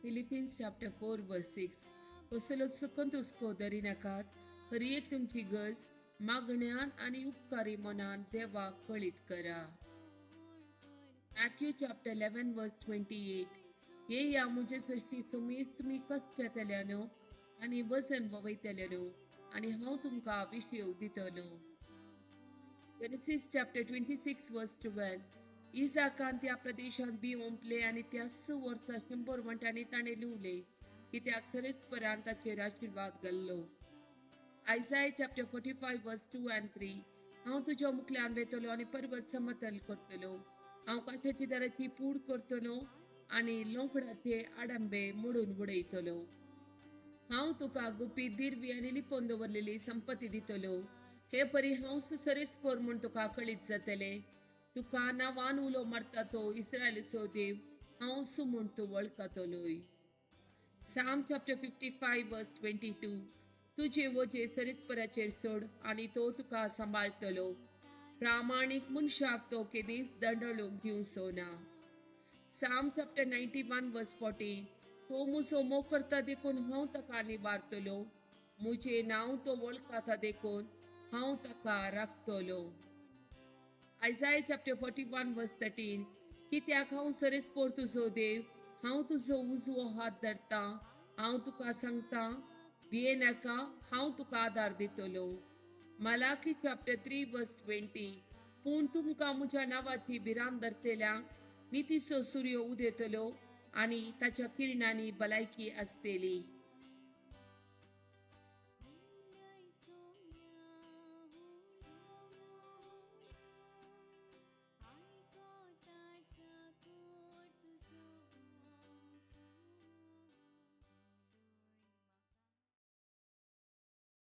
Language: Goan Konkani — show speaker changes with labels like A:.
A: Philippians chapter 4 verse 6. कसलोच सुकून हुस्को धरिनाकात, हर एक तुमची गरज मागण्यान आनी उपकारी मनान देवाक कळीत करा. Matthew chapter 11 verse 28. येया म्हजे सरशी समेस्त तुमी कश्टतल्यानो आनी वजन वयतल्यानो आनी हांव तुमकां विशेव दितलो. Genesis chapter 26 verse 12. इजाकान त्या प्रदेशांत बी ओंपले आनी त्याच वर्सा 100 वांट्यांनी ताणें लुवले, कित्याक सरेस्परान ताचेर आशिर्वाद घाल्लो. Isaiah chapter 45 verse 2 and 3. हांव तुज्या मुखल्यान वेतलो आनी पर्वत समतल करतलो. हांव काशाची दाराची पूड करतलो आनी लोखणाचे आडंबे मोडून उडयतलो. हांव तुका गुपीत दिरवी आनी लिपोवन दवरलेली संपत्ती दितलो. हे परी हांव सरेस्पर म्हूण तुका कळीत जातले. तुका नांवान उलो मारता तो इस्रायलचो देव हांव सु म्हूण तूं वळखतलोय. Psalm chapter 55 verse 22. तुजे वजे सरेस्पराचेर सोड आनी तो तुका सांबाळतलो. प्रामाणीक मनशाक तो केदींच दंडळूंक दिवचो ना. Psalm chapter 91 verse 14. तो म्हजो मोग करता देखून हांव ताका निवारतलो. म्हजें नांव तो वळखता देखून हांव ताका राखतलो. Isaiah chapter 41 verse 13. कित्याक हांव सरेस्पोर तुजो देव, हांव तुजो उजवो हात धरता. हांव तुका सांगता, भियेनाका, हांव तुका आदार दितलो. Malachi chapter 3 verse 20. पूण तुमकां म्हज्या नांवाची भिरांत धरतल्यांक नितीचो सूर्य उदेतलो आनी ताच्या किरणांनी भलायकी आसतली.